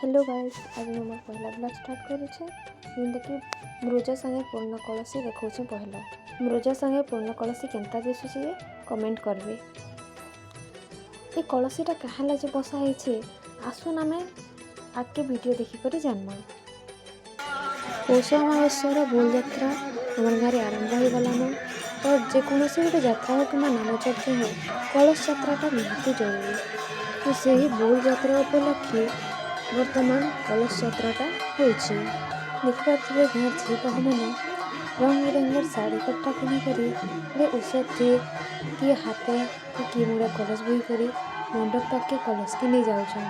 Hello guys, ଆଜି ମୁଁ ମୋର ପହିଲା ବ୍ଲଗ୍ ଷ୍ଟାର୍ଟ କରୁଛେ, ଯେନ୍ଟାକି ମୃଜା ସାଙ୍ଗେ ପୂର୍ଣ୍ଣ କଳସୀ ଦେଖାଉଛେ। ପହିଲା ମୃଜା ସାଙ୍ଗେ ପୂର୍ଣ୍ଣ କଳସୀ କେନ୍ତା ଦିଶୁଛେ ଯେ କମେଣ୍ଟ କରିବେ। ଏ କଳସୀଟା କାହା ଲାଗି ବସା ହେଇଛେ, ଆସୁନ୍ ଆମେ ଆଗକେ ଭିଡ଼ିଓ ଦେଖିକରି ଜାନ୍ମା। ପୌଷ ଅମାବାସ୍ୟାର ବୋଲ ଯାତ୍ରା ଆମର ଗାଁରେ ଆରମ୍ଭ ହେଇଗଲାନ। ତ ଯେକୌଣସି ଗୋଟେ ଯାତ୍ରା ହଉ କିମ୍ବା ନାମଯଜ୍ଞ ହଉ, କଳସ ଯାତ୍ରାଟା ନିହାତି ଜରୁରୀ। ତ ସେହି ବୋଲ ଯାତ୍ରା ଉପଲକ୍ଷେ ବର୍ତ୍ତମାନ କଳସ ଯାତ୍ରାଟା ହେଉଛି। ଦେଖିପାରୁଥିବେ, ଗାଁର ଝିଅ ବୋହୂମାନେ ରଙ୍ଗ ବିରଙ୍ଗର ଶାଢ଼ୀ କପଡ଼ା ପିନ୍ଧିକରି ଗୋଟେ ଔଷଧଟେ କିଏ ହାତେ ତ କିଏ ମୁଣ୍ଡେ କଳସ ବୋହିକରି ମଣ୍ଡପ ପାଖକେ କଳସକେ ନେଇ ଯାଉଛନ୍।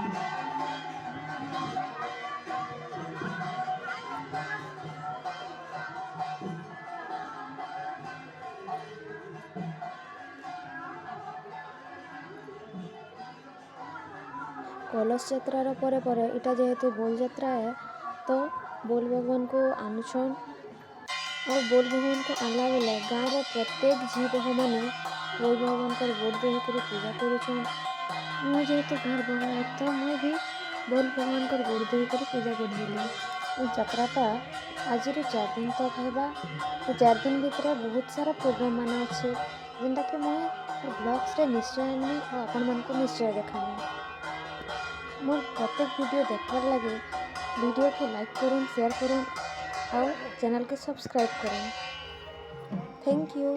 କଳସ ଯାତ୍ରାର ପରେ ପରେ ଇଟା ଯେହେତୁ ବୋଲ ଯାତ୍ରା ଏ, ତ ବୋଲ ଭଗବାନକୁ ଆନୁଛନ୍। ଆଉ ବୋଲ ଭଗବାନକୁ ଆଣିଲା ବେଲେ ଗାଁର ପ୍ରତ୍ୟେକ ଝି ବୋହୂମାନେ ବୋଲ ଭଗବାନଙ୍କର ଗୋଡ଼ ଧୋଇକରି ପୂଜା କରୁଛନ୍। ମୁଁ ଯେହେତୁ ଗାଁର ବଡ଼ ହେ, ତ ମୁଇଁ ବି ବୋଲ ଭଗବାନଙ୍କର ଗୋଡ଼ ଧୋଇକରି ପୂଜା କରିଦେଲି। ଏ ଯାତ୍ରାଟା ଆଜିରୁ 4 ଦିନ ତକ୍ ହେବା। ଏ 4 ଦିନ ଭିତରେ ବହୁତ ସାରା ପ୍ରୋଗ୍ରାମ ମାନେ ଅଛି, ଯେନ୍ଟାକି ମୁଇଁ ବ୍ଲଗ୍ସରେ ନିଶ୍ଚୟ ଆନମି ଆଉ ଆପଣମାନଙ୍କୁ ନିଶ୍ଚୟ ଦେଖାମି। ମୋର୍ ପ୍ରତ୍ୟେକ ଭିଡ଼ିଓ ଦେଖବାର୍ ଲାଗି ଭିଡ଼ିଓକେ ଲାଇକ୍ କରୁନ୍, ସେୟାର କରୁନ୍ ଆଉ ଚ୍ୟାନେଲ୍କେ ସବସ୍କ୍ରାଇବ୍ କରୁନ୍। Thank you.